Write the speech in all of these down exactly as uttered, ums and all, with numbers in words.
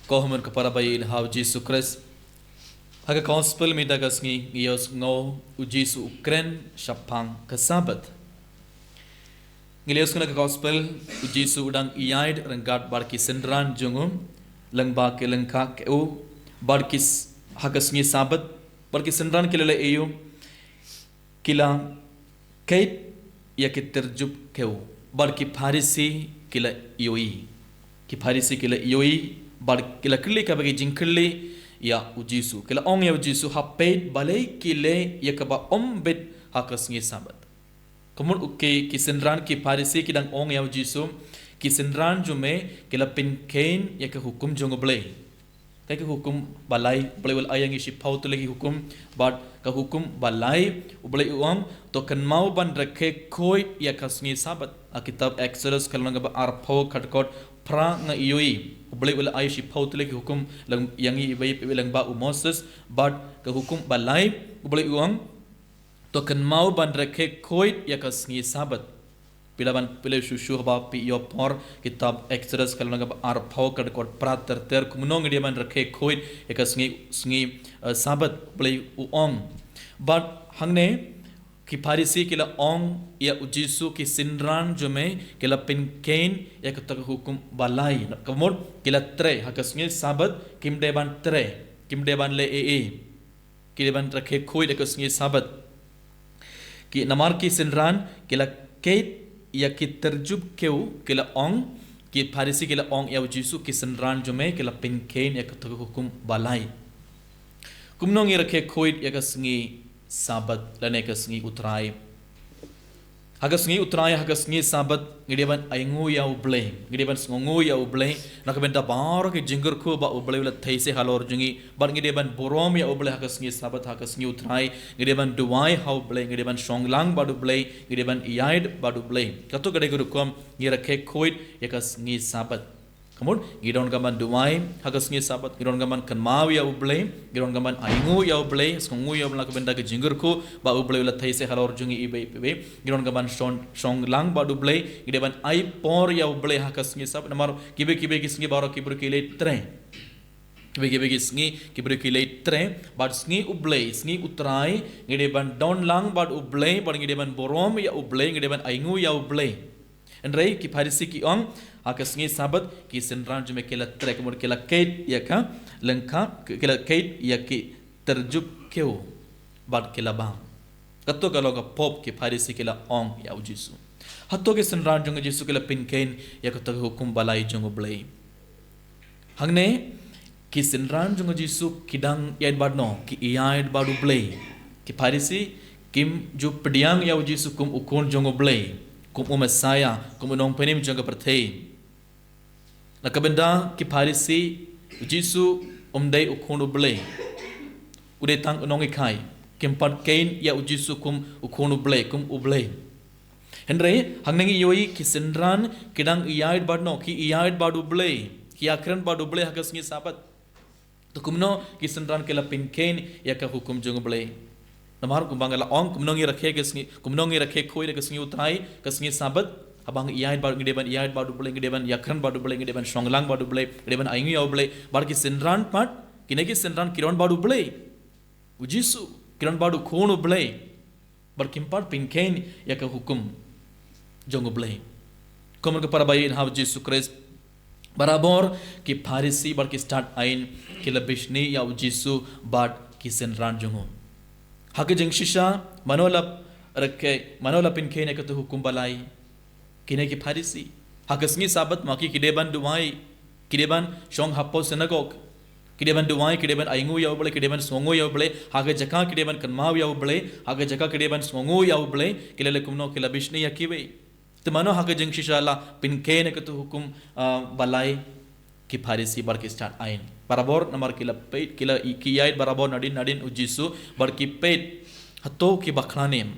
Ko hynmen ko para ba ïeit ha u Jisu Khrist. Ha ka gospel mynta ka sngi ngi ïohsngew u Jisu u kren shaphang ka Sabbath. Ngi la ïohsngew na ka gospel u Jisu u dang ïaid ryngkat bad ki synran jong u, lyngba ki lyngkha ki u, bad ki s-, ha ka sngi Sabbath, bad ki synran ki la leh ïa u, ki la keit ïa ki tyrjup ki u, bad ki Pharisi ki la ïohi. Ki Pharisi ki la ïohi, bad ki la kylli kaba ki jingkylli ïa u Jisu. Ki la ong ïa u Jisu, ha peit balei ki leh ïa kaba ym bit ha ka sngi Sabbath. Kumno u ki, ki synran ki Pharisi ki dang ong ïa u Jisu, ki synran jong me ki la pynkheiñ ïa ka hukum jong U Blei. Ka, ka hukum balai, U Blei u la ai ïa ngi shiphew tylli ki hukum, bad ka hukum balai, U Blei u ong, to kynmaw ban rakhe khuid ïa ka sngi Sabbath. Ha kitab Exodus ka lynnong kaba arphew ka dkhot phra ngi ïohi. U Blei u la ai shiphew tylli ki hukum lang ïa ngi iwei, iwei lyngba u Moses, bad ka hukum balai, U Blei u ong, to kynmaw ban rakhe khuid ïa ka sngi Sabbath. Phi lah ban pule shuh shuh haba phi ïoh por kitab Exodus ka lynnong kaba arphew ka dkhot phra ter ter kumno ngi dei ban rakhe khuid ïa ka sngi, sngi, eh, Sabbath, U Blei u ong. Bad hangne ki Pharisi ki la ong ïa u Jisu, ki synran jong me ki la pynkheiñ ïa kata ka hukum balai. Ka mut ki la trei ha ka sngi Sabbath, kim dei ban trei, kim dei ban leh ei ei. Ki dei ban rakhe khuid ïa ka sngi Sabbath. Ki namar ki synran ki la keit ïa ki tyrjup ki u, ki la ong, ki Pharisi ki la ong ïa u Jisu, ki synran jong me ki la pynkheiñ ïa kata ka hukum balai. Kumno ngi rakhe khuid ïa ka sngi Sabbath lane ka sngi U Trai? Ha ka sngi U Trai, ha ka sngi Sabbath, ngi dei ban ainguh ïa U Blei, ngi dei ban sngewnguh ïa U Blei na ka bynta baroh ki jingkyrkhu ba U Blei u la theisit halor jong ngi, bad ngi dei ban burom ïa U Blei ha ka sngi Sabbath, ha ka sngi U Trai, ngi dei ban duwai ha U Blei, ngi dei ban shong lang bad U Blei, ngi dei ban ïaid bad U Blei. Kato ka dei ka rukom ngi rakhe khuid ïa ka sngi Sabbath. Ka mut, ngi donkam ban duwai ha ka sngi Sabbath, ngi donkam ban kynmaw ïa U Blei, ngi donkam ban ainguh ïa U Blei, sngewnguh ïa U Blei na ka bynta ka jingkyrkhu ba U Blei u la theisit halor jong ngi iwei pa iwei. Ngi donkam ban shong, shong lang bad U Blei, ngi dei ban ai por ïa U Blei ha ka sngi Sabbath. Namar kiwei kiwei ki sngi baroh ki briew ki leit trei. Kiwei kiwei ki sngi ki briew ki leit trei, bad sngi U Blei, sngi U Trai, ngi dei ban don lang bad U Blei, bad ngi dei ban burom ïa U Blei, ngi dei ban ainguh ïa U Blei. Hynrei ki Pharisi ki ong, ha ka sngi Sabbath, ki synran jong me ki la trei, ka mut ki la keit ïa ka lyngkha, ki la keit ïa ki tyrjup ki u, bad ki la bam. Kato ka long ka pop, ki Pharisi ki la ong ïa u Jisu. Hato ki synran jong u Jisu ki la pynkheiñ ïa kato ka hukum balai jong U Blei? Hangne, ki synran jong u Jisu ki dang ïaid bad no, ki ïaid bad U Blei. Ki Pharisi kim ju pdiang ïa u Jisu kum u Khun jong U Blei, kum u Messiah, kum u Nongpynim jong ka pyrthei. Na ka bynta ki Pharisi, u Jisu um dei u Khun U Blei. U dei tang u nonghikai. Kim pat kheiñ ïa u Jisu kum u Khun U Blei, kum U Blei. Hynrei, hangne ngi ïohi ki synran ki dang ïaid bad no, ki ïaid bad U Blei, ki ïakren bad U Blei ha ka sngi Sabbath. To kumno ki synran ki la pynkheiñ ïa ka hukum jong U Blei? Namar kumba nga la ong, kumno ngi rakhe ka sngi, kumno ngi rakhe khuid ïa ka sngi U Trai, ka sngi Sabbath, haba ngi ïaid bad, ngi dei ban ïaid bad U Blei, ngi dei ban ïakren bad U Blei, ngi dei ban shong lang bad U Blei, ngi dei ban ainguh ïa U Blei, bad ki synran pat, kine ki synran ki don bad U Blei. U Jisu, ki don bad u Khun U Blei. Bad kim pat pynkheiñ ïa ka hukum jong U Blei. Kumno ko para ba ïeit ha u Jisu Khrist. Barabor ki Pharisi bad ki stad ain ki la bishni ïa u Jisu bad ki synran jong u. Ha ka jingshisha, mano la rakhe, mano la pynkheiñ ïa kato ka hukum balai? Kine ki Pharisi. Ha ka sngi Sabbath ma ki ki dei ban duwai, ki dei ban shong hapoh synagog. Ki dei ban duwai, ki dei ban ainguh ïa U Blei, ki dei ban sngewnguh ïa U Blei, ha ka jaka ki dei ban kynmaw ïa U Blei, ha ka jaka ki dei ban sngewnguh ïa U Blei, ki la leh kumno, ki la bishni ïa kiwei. Te mano ha ka jingshisha la pynkheiñ ïa kato ka hukum, ah, balai? Ki Pharisi bad ki stad ain. Barabor namar ki la peit, ki la i-, ki ïaid barabor nadien nadien u Jisu, bad ki peit hato ki bakla ne em.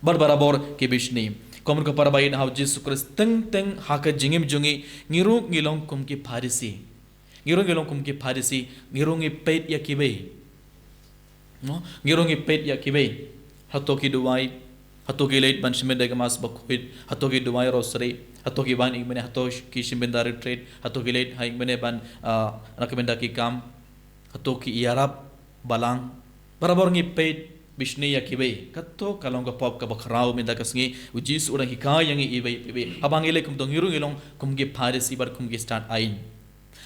Bad barabor ki bishni. Kumno ko para ba ïeit ha u Jisu Khrist, teng teng ha ka jingim jong ngi, ngi ruh ngi long kum ki Pharisi. Ngi ruh ngi long kum ki Pharisi, ngi ruh ngi peit ïa kiwei. No? Ngi ruh ngi peit ïa kiwei. Hato ki duwai, hato ki leit ban shimet da ka Mass bakhuid, hato ki duwai Rosary, Hato ki wan ïa mane, hato ki shim bynta retreat, hato ki leit ha ïa mane ban, ah, na ka bynta ki kam, hato ki ïarap balang. Barabor ngi peit bishni ïa kiwei. Kato ka long ka pop kaba khraw mynta ka sngi. U Jisu u dang hikai ïa ngi iwei pa iwei. Haba ngi leh kumto ngi ruh ngi long kum ki Pharisi bad kum ki stad aiñ.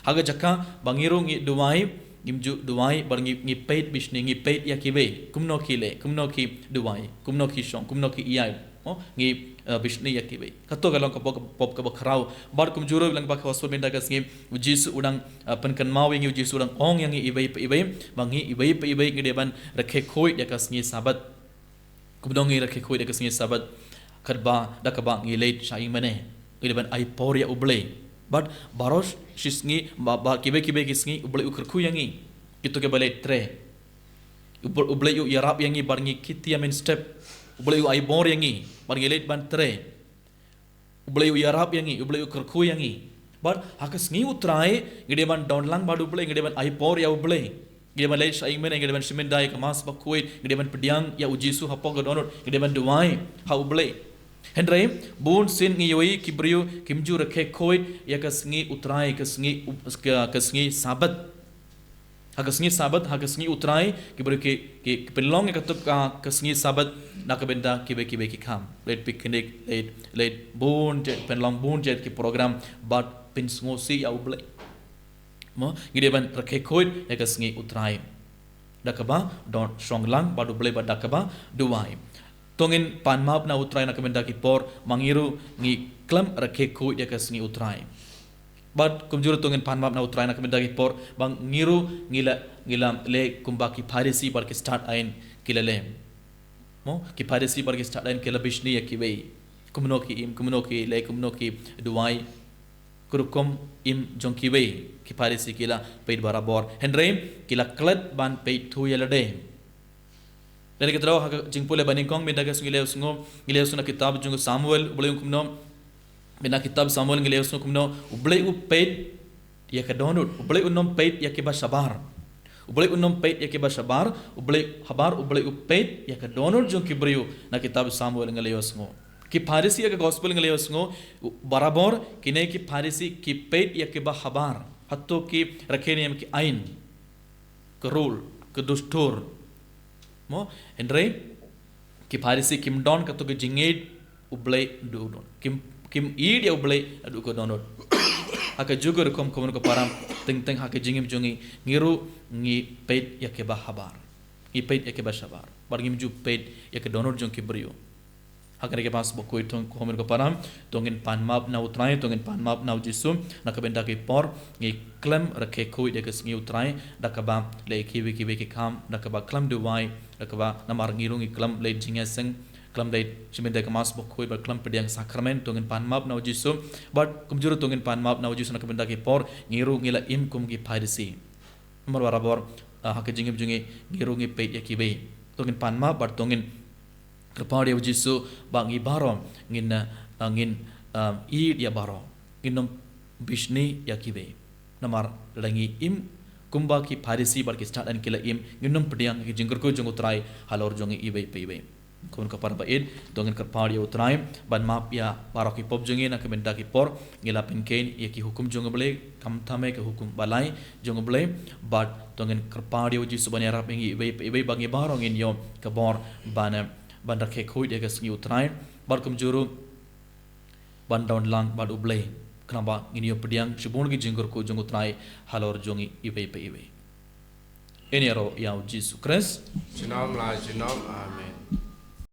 Ha ka jaka ba ngi ruh ngi duwai, ngim ju duwai bad ngi, ngi peit bishni, ngi peit ïa kiwei. Kumno ki leh, kumno ki duwai, kumno ki shong, kumno ki ïai. Mo, ngi, eh, bishni ïa kiwei. Kato ka long ka pop, pop kaba khraw. Bad kumjuh ruh lang ba ka gospel mynta ka sngi, u Jisu u dang, eh, pynkynmaw ïa ngi, u Jisu u dang ong ïa ngi iwei pa iwei, ba ngi iwei pa iwei ngi dei ban rakhe khuid ïa ka sngi Sabat. Kumno ngi rakhe khuid ïa ka sngi Sabat? Katba, da kaba ngi leit sha ïing mane, ngi dei ban ai por ïa U Blei. Bad baroh shi sngi, ba, ba kiwei kiwei ki sngi, U Blei u kyrkhu ïa ngi. Kito kiba leit trei. U Bl-, U Blei u ïarap ïa ngi bad ngi kit ïa mynstep. U Blei u ai bor ïa ngi bad ngi leit ban trei. U Blei u ïarap ïa ngi, U Blei u kyrkhu ïa ngi. Bad ha ka sngi U Trai, ngi dei ban don lang bad U Blei, ngi dei ban ai por ïa U Blei. Ngi dei ban leit sha ïing mane, ngi dei ban shim bynta ïa ka Mass Bakhuid, ngi dei ban pdiang ïa U Jisu hapoh ka dohnud, ngi dei ban duwai ha U Blei. Hynrei bun sien ngi ïohi ki briew kim ju rakhe khuid ïa ka sngi U Trai, ka sngi u-, ka, ka sngi Sabat. Ha ka sngi Sabat, ha ka sngi U Trai, ki briew ki, ki, ki pynlong ïa kato ka, ka sngi Sabat na ka bynta kiwei kiwei ki kam. Leit picnic, leit, leit bun jait, pynlong bun jait ki program, bad pynsngewsih ïa U Blei. Mo, ngi dei ban rakhe khuid ïa ka sngi U Trai. Da kaba don shong lang bad U Blei bad da kaba duwai. To ngin pan map na U Trai na ka bynta ki por, ma ngi ruh ngi khlem rakhe khuid ïa ka sngi U Trai. Bad kumjuh ruh to ngin pan map na U Trai na ka bynta ki por, ba ngi ruh ngi la, ngi la leh kumba ki Pharisi bad ki stad aiñ ki la leh. Mo, ki Pharisi bad ki stad aiñ ki la bishni ïa kiwei. Kumno ki im, kumno ki leh, kumno ki duwai. Ka rukom im jong kiwei, ki Pharisi ki la peit barabor. Hynrei ki la klet ban peit thuh ïa lade. Lane ka tyrwa ha ka jingpule ba nyngkong, mynta ka sngi ngi la ïohsngew, ngi la ïohsngew na kitab jong u Samuel, U Blei u ong kumno. Mynta kitab Samuel ngi la ïohsngew kumno, U Blei u peit ïa ka dohnud, U Blei um peit ïa kiba shabar. U Blei um peit ïa kiba shabar, U Blei habar, U Blei u peit ïa ka dohnud jong ki briew, na kitab Samuel ngi la ïohsngew. Ki Pharisi ha ka gospel ngi la ïohsngew, u-, barabor, kine ki Pharisi ki peit ïa kiba habar. Hato ki rakhe niam ki aiñ, ka rule, ka dustur. Mo, hynrei ki Pharisi kim don kato ka jingïeit U Blei naduh u dohnud. Kim, kim ïeit ïa U Blei naduh ka dohnud. Ha kajuh ka rukom khun ka para, teng teng ha ka jingim jong ngi, ngi ruh ngi peit ïa kiba habar. Ngi peit ïa kiba shabar. Bad ngim ju peit ïa ka dohnud jong ki briew. Ha kane ka Mass Bakhuid to khun ka para, to ngin pan map na U Trai, to ngin pan map na U Jisu, na ka bynta ki por, ngi khlem rakhe khuid ïa ka sngi U Trai, da kaba leh kiwei kiwei ki kam, da kaba khlem duwai, da kaba namar ngi ruh ngi khlem leit jingïaseng, khlem leit shim bynta ka Mass Bakhuid, bad khlem pdiang sakramen, to ngin pan map na U Jisu, bad kumjuh ruh to ngin pan map na U Jisu na ka bynta ki por, ngi ruh ngi la im kum ki Pharisi. Namar barabor, ah, ha ka jingim jong ngi, ngi ruh ngi peit ïa kiwei. To ngin pan map bad to ngin kyrpad ïa U Jisu ba ngi baroh ngin, ah, ngin, ah, ïeit ïa baroh. Ngin ym bishni ïa kiwei. Namar lada ngi im kumba ki Pharisi bad ki stad aiñ ki la im, ngin ym pdiang ïa ki jingkyrkhu jong U Trai halor jong ngi iwei pa iwei. Khun ka para ba ïeit, to ngin kyrpad ïa U Trai ban map ïa baroh ki pop jong ngi na ka bynta ki por, ngi la pynkheiñ ïa ki hukum jong U Blei, khamtam ïa ki hukum ba lai jong U Blei, bad to ngin kyrpad ïa U Jisu ban ïarap ïa ngi iwei pa iwei ba ngi baroh ngin ïoh ka bor ban, ban rakhe khuid ïa ka sngi U Trai, bad kumjuh ruh ban don lang bad U Blei. Khnang ba ngin ïoh pdiang shibun ki jingkyrkhu jong U Trai halor jong ngi iwei pa iwei. Ïaroh ïa U Jisu Khrist. Junom la junom, amen.